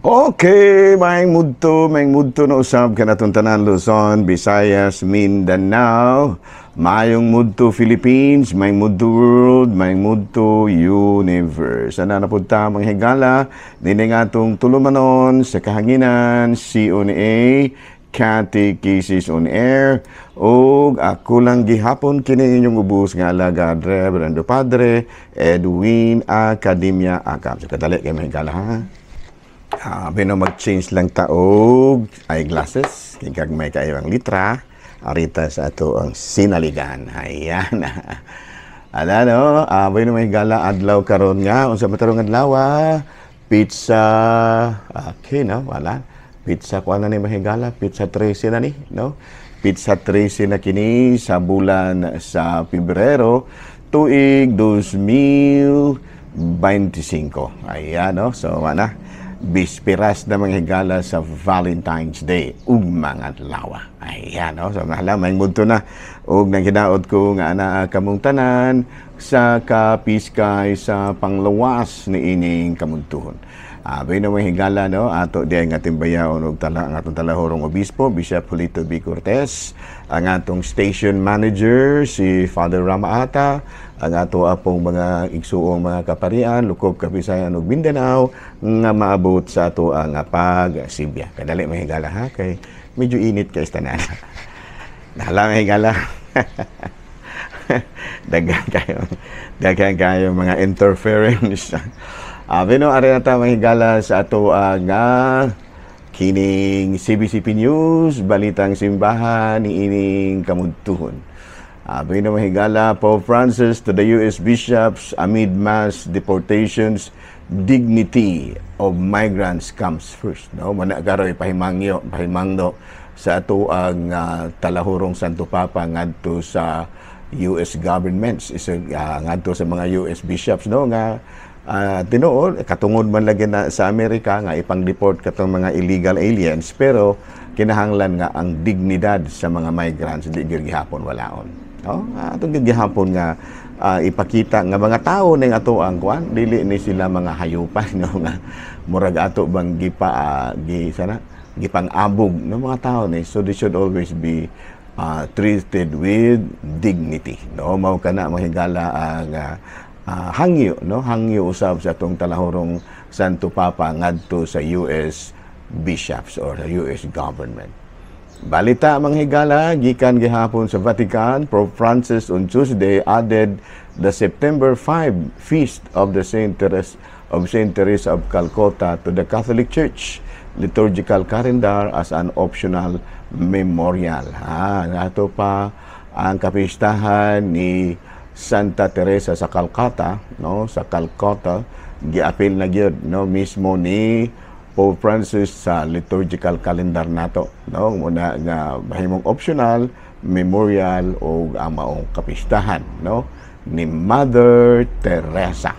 Okay, maayong mudto na usab kanatong tanan, Luzon, Visayas, Mindanao, maayong mudto Philippines, maayong mudto world, maayong mudto universe. Ana na pud ta, mga higala, dinhi nga atong tulumanon sa kahanginan, CONA, Catechesis on Air, ug ako lang gihapon kini inyong ubos nga alagad, Reverendo Padre Edwin Academia Acam. So kadali kay, mga higala, ha. Bino mag-change lang ta og eyeglasses kay gagmay kayo ang litra arita sa ato ang sinaligan. Ayan. Ala no, bueno, mga higala, adlaw karon nga unsa man tarong adlaw? Petsa, okay no, wala. Petsa kuan na ni, mga higala, petsa 13 na ni, no? Petsa 13 na kini sa bulan sa Pebrero, tuig 2025. Ayan no. So wala, bispiras na, mga higala, sa Valentine's Day ug mga adlaw. Ayan, no? So mahala, may mudto na ug nang hinaot ko nga anaa kamong tanan sa kapiskay sa panglawas ni ining kamuntuhon. Bueno, mga higala, no, ato di ang ating bayaon og tala ang atong talahorong obispo, Bishop Julito B. Cortez, ang atong station manager si Father Ramaata, ang ato apong mga igsuong mga kaparian, lukop Kabisayan ug Mindanao nga maabot sa ato ang pagsibya. Kadali, mga higala, ha, kay medyo init kay tanan. Nahala, mga higala. Daghan kayo mga interference. Bino, ari na ta, mga higala, sa ato ang kining CBCP News, Balitang Simbahan ni ining kamudtuhon. Bino, mga higala, Pope Francis to the US bishops amid mass deportations, "Dignity of migrants comes first." No? Mana karoy pahimangyo, pahimangno sa ato ang talahurong Santo Papa ngadto sa US governments, isa ngadto sa mga US bishops, no, nga tinuod katungod man lagi na sa Amerika nga ipang-deport katong mga illegal aliens, pero kinahanglan nga ang dignidad sa mga migrants di gyud gihapon walaon. No? Atong gyud gihapon nga ipakita nga mga tao ning ato ang kuan, dili ni sila mga hayupan, no, nga murag ato bang gipa gi sana gipang-abog ng mga tao ni, so they should always be treated with dignity, no? Mao kana, mga higala, ang hangyo, no, hangyo usab sa atong talahurong Santo Papa ngadto sa US bishops or sa US government. Balita, mga higala, gikan gihapon sa Vatican, Pope Francis on Tuesday added the September 5 feast of the Saint Teresa of Saint Teresa of Calcutta to the Catholic Church liturgical calendar as an optional memorial. Ha, nato pa ang kapistahan ni Santa Teresa sa Calcutta, no, sa Calcutta, giapil na gyud, no, mismo ni Pope Francis sa liturgical calendar nato, no, muna nga mahimong optional memorial o ang maong kapistahan, no, ni Mother Teresa.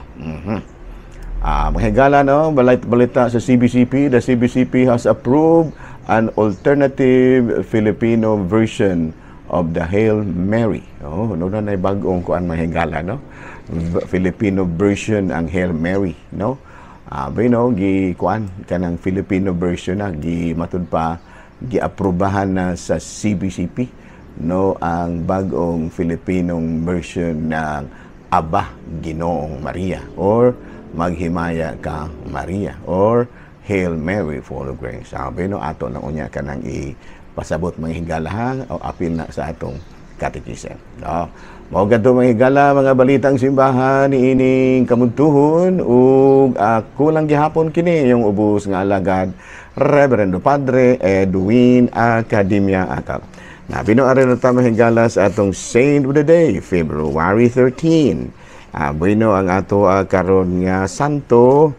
Mga higala, no, balita sa CBCP, the CBCP has approved an alternative Filipino version of the Hail Mary. Oh, no na nay bag-ong kuan, mga higala, no? Filipino version ang Hail Mary, no? Bueno, gi kuan kanang Filipino version na gi matud pa giaprobahan na sa CBCP, no, ang bag-ong Filipinong version ng Aba Ginoong Maria or Maghimaya ka Maria or Hail Mary, full of grace. Sabi no, ato nang unya kanang ipasabot, mga higala, ha, o apil na sa atong catechism. No? Mao gadto, mga higala, mga balitang simbahan ni ining kamuntuhon ug ako lang gihapon kini yung ubos nga alagad, Reverendo Padre Edwin Academia Akal. Na bino ari na ta, mga higala, sa atong Saint of the Day, February 13. Bueno, ang ato karon nga santo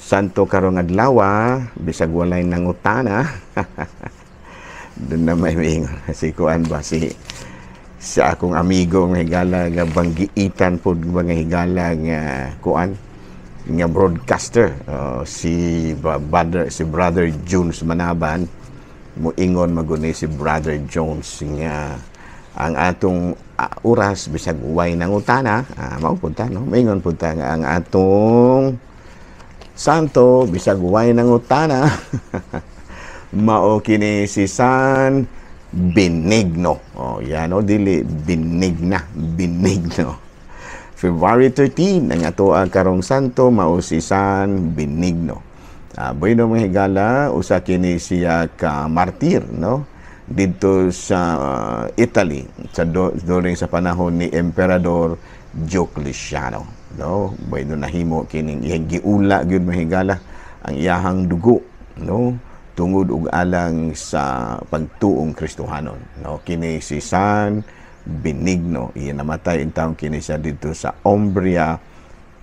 santo karon adlaw, bisag walay nangutana. Doon na may miingon si kuan ba, si sa akong amigo nga higala nga banggiitan pod, mga higala, nga kuan nga broadcaster, si Brother Jones Manaban. Muingon maguni si Brother Jones nga ang atong oras bisag way nangutana, mao pud ta, no, maingon pud ta nga ang atong Santo bisag way nangutana. Mao kini si San Benigno. Oh, yan o, dili benigna, Benigno. February 13 ang ato ang karong santo, mao si San Benigno. Bueno, mga higala, usa kini siya ka martir, no? Didto sa Italy sa during sa panahon ni Emperador Diocletiano, no? Bueno, nahimo kining iyang giula gyud, mga higala, ang iyahang dugo, no? Tungod og alang sa pagtuong Kristohanon, no? Kini si San Benigno, iya namatay intawon kini siya didto sa Umbria,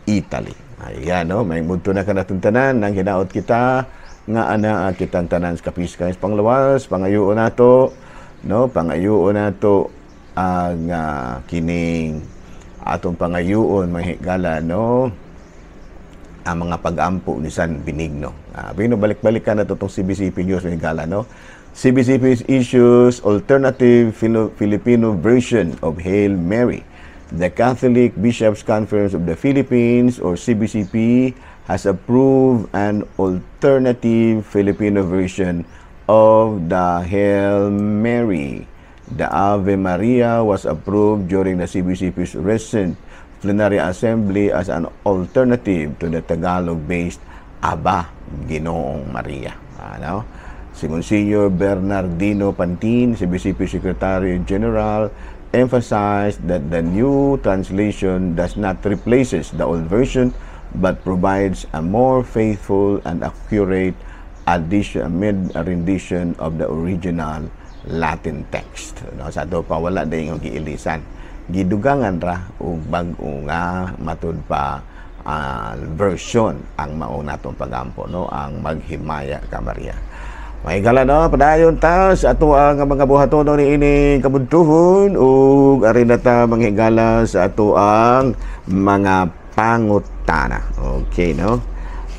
Italy. Ayan, no? May mudto na kanatong tanan nang hinaot kita nga ana kitang tanan sa kapiska sa panglawas. Pangayoon nato, no? Pangayoon nato ang kining atong pangayoon, mga higala, no, ang mga pag-ampo ni San Benigno. Bino balik-balik ka na to tong CBCP News, mga higala, no? CBCP issues alternative Filipino version of Hail Mary. The Catholic Bishops' Conference of the Philippines, or CBCP, has approved an alternative Filipino version of the Hail Mary. The Ave Maria was approved during the CBCP's recent plenary assembly as an alternative to the Tagalog-based Aba Ginoong Maria. Ano? Si Monsignor Bernardino Pantin, CBCP Secretary General, emphasized that the new translation does not replaces the old version but provides a more faithful and accurate addition mid rendition of the original Latin text. No, sa ato pa wala din yung giilisan. Gidugangan ra og bag-o nga matud pa version ang mao natong pagampo, no, ang Maghimaya ka Maria. Mahigala, no, padayon ta sa ato ang mga buhaton ni ini kabudtuhon ug ari na ta, mga higala, sa ato ang mga pangutana. Okay, no?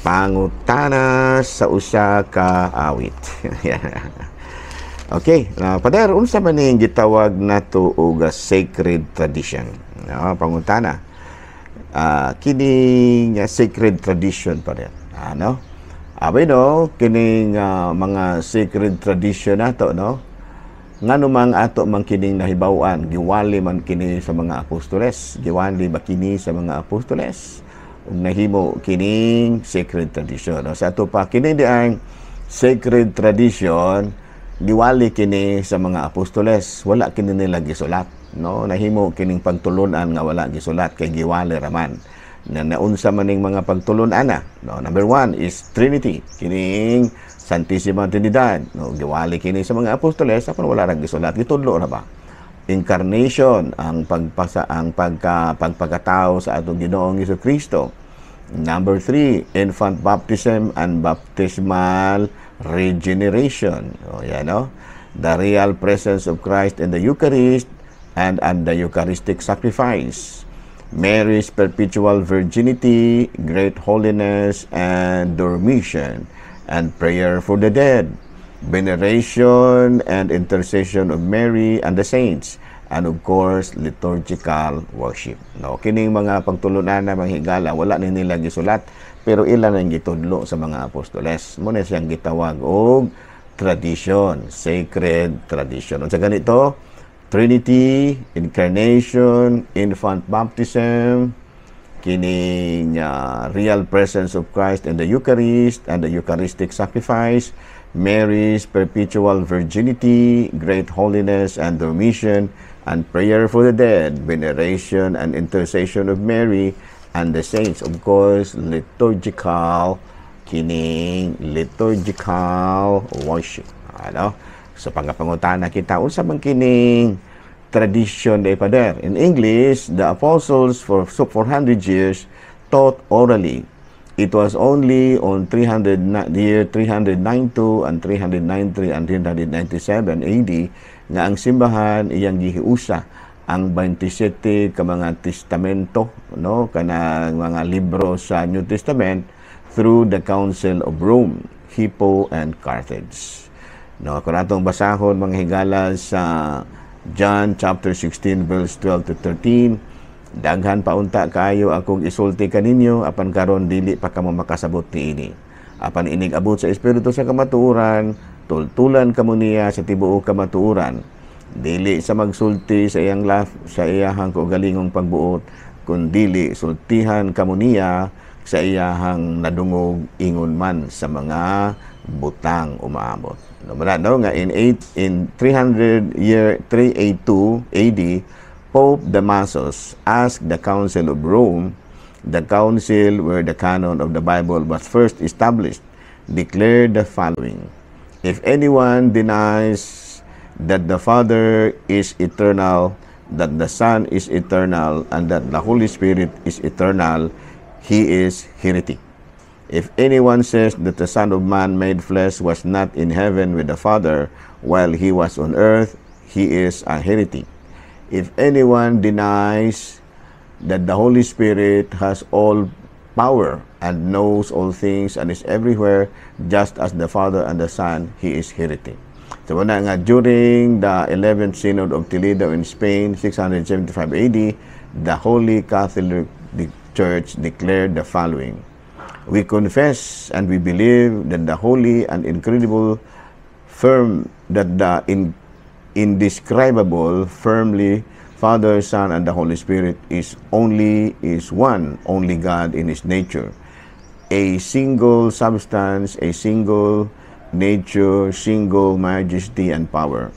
Pangutana sa usa ka awit. Okay, Pader, unsa man ning gitawag nato og sacred tradition? No, pangutana. Kining sacred tradition, Pader. Ano? Abay, no, kining mga sacred tradition nato, no? Ngano mang ato man kining nahibaw-an, giwali man kini sa mga apostoles, giwali ba kini sa mga apostoles? Ug nahimo kining sacred tradition. No? Sa ato pa kini di ang sacred tradition, giwali kini sa mga apostoles, wala kini nila gisulat, no? Nahimo kining pagtulunan nga wala gisulat kay giwali raman na naunsa man ning mga pagtulunan na, no? Number one is Trinity, kining Santissima Trinidad, no? Giwali kini sa mga apostoles apan wala ra gisulat, gitudlo ra ba. Incarnation, ang pagpasa ang pagka pagpagkatao sa atong Ginoong Kristo. Number three, infant baptism and baptismal regeneration. O, yan, no? The real presence of Christ in the Eucharist and the Eucharistic sacrifice. Mary's perpetual virginity, great holiness, and dormition, and prayer for the dead, veneration and intercession of Mary and the saints, and of course, liturgical worship. No, kining mga pagtulunan na, mga higala, wala ni nila gisulat, pero ila nang gitudlo sa mga apostoles. Mao na siyang gitawag og tradition, sacred tradition. Unsa ganito? Trinity, incarnation, infant baptism, kining real presence of Christ in the Eucharist and the Eucharistic sacrifice, Mary's perpetual virginity, great holiness and dormition, and prayer for the dead, veneration and intercession of Mary and the saints. Of course, liturgical, kining liturgical worship. Ano? So, pangapangutana kita, unsa man kining tradition de, Pader? In English, the apostles for so 400 years taught orally. It was only on 300 year 392 and 393 and 397 AD nga ang simbahan iyang gihiusa ang 27 ka mga testamento, no, kanang mga libro sa New Testament, through the Council of Rome, Hippo and Carthage. No, kung atong basahon, mga higala, sa John chapter 16 verse 12 to 13, Daghan pa unta kaayo akong isulti kaninyo, apan karon dili pa kamo makasabot niini. Apan inig abot sa Espiritu sa kamatuoran, tultulan kamo niya sa tibuok kamatuoran. Dili sa magsulti sa iyang laf, sa iyahang kaugalingong pagbuot, kundili sultihan kamo niya sa iyahang nadungog ingon man sa mga butang umaabot. No, no, nga in 300 year 382 AD, Pope Damasus asked the Council of Rome, the council where the canon of the Bible was first established, declared the following: "If anyone denies that the Father is eternal, that the Son is eternal, and that the Holy Spirit is eternal, he is heretic. If anyone says that the Son of Man made flesh was not in heaven with the Father while he was on earth, he is a heretic. If anyone denies that the Holy Spirit has all power and knows all things and is everywhere just as the Father and the Son, he is heretic." So wala nga during the 11th Synod of Toledo in Spain, 675 AD, the Holy Catholic Church declared the following: "We confess and we believe that the holy and incredible firm that the indescribable firmly Father, Son, and the Holy Spirit is one, only God in His nature. A single substance, a single nature, single majesty and power.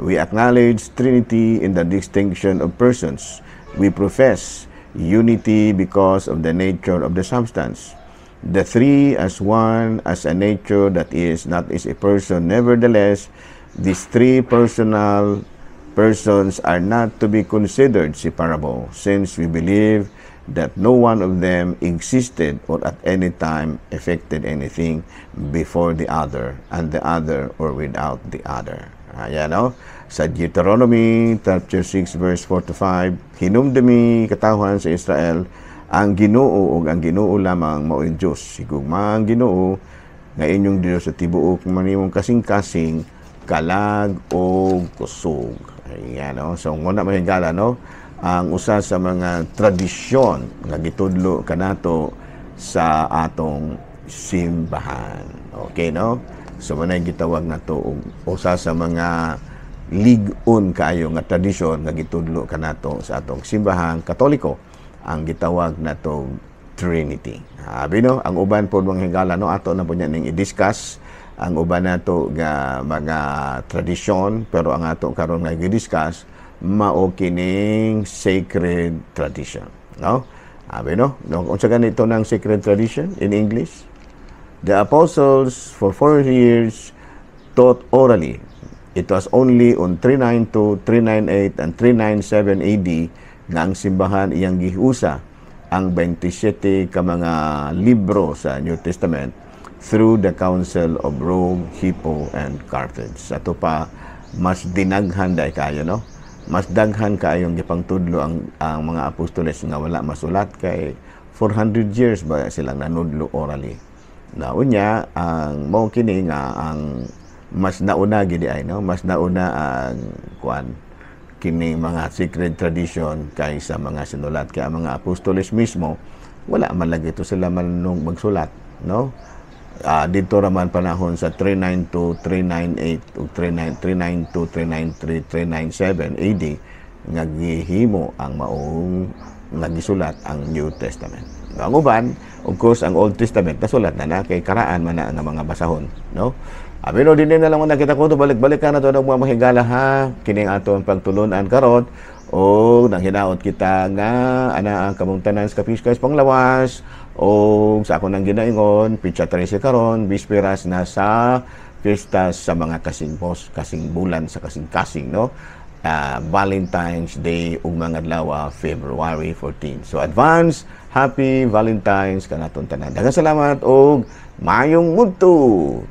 We acknowledge Trinity in the distinction of persons. We profess unity because of the nature of the substance. The three as one, as a nature that is not is a person. Nevertheless, these three personal persons are not to be considered separable, since we believe that no one of them existed or at any time effected anything before the other, and the other or without the other." Ayan, no? Sa Deuteronomy chapter 6 verse 4 to 5, "Hinumdumi, katawhan sa Israel, ang Ginoo ug ang Ginoo lamang mao'y Dios. Higugmaa ang Ginoo nga inyong Dios sa tibuok manimong kasing-kasing, kalag o kusog." Ayan, no? So, nguna, mga higala, no? Ang usa sa mga tradisyon nga gitudlo kanato sa atong simbahan. Okay, no? So, manay gitawag nato og usa sa mga lig-on kaayo nga tradisyon nga gitudlo kanato sa atong Simbahang Katoliko, ang gitawag nato Trinity. Abi no, ang uban po, mga higala, no, ato na po niya ning i-discuss ang uban nato nga mga tradisyon, pero ang ato karon nga gi-discuss mao kining sacred tradition, no? Abi no, unsa ganito ng sacred tradition in English? The apostles for 4 years taught orally. It was only on 392, 398 and 397 AD nga ang simbahan iyang gihusa ang 27 ka mga libro sa New Testament through the Council of Rome, Hippo, and Carthage. Sa ato pa, mas dinaghan dai kayo, no? Mas daghan kaayong gipangtudlo ang mga apostoles nga wala masulat kay 400 years ba silang nanudlo orally. Naunya, ang mao kini nga ang mas nauna gid ay, no? Mas nauna ang kuan kini mga sacred tradition kaysa mga sinulat, kaya ang mga apostoles mismo wala man lagi ito sila man magsulat, no? Dito raman panahon sa 392, 398 ug 39, 392, 393, 397 AD nga gihimo ang maong nga gisulat ang New Testament. Ang uban, of course, ang Old Testament nasulat na na kay karaan man na ang mga basahon, no? Abi no, dinhi na lang muna kita ko balik-balik ka na to ng mga mahigala ha. Kining ato ang pagtulunan karon o nang hinaot kita nga ana ang kamong tanan sa kapiskay panglawas o sa ako nang ginaingon, pitsa 13 karon, bisperas na sa fiesta sa mga kasing-bos, kasing bulan sa kasing-kasing, no? Valentine's Day ug mga adlaw February 14. So advance happy Valentine's kanaton tanan. Daghang salamat og maayong udto,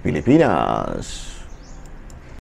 Pilipinas.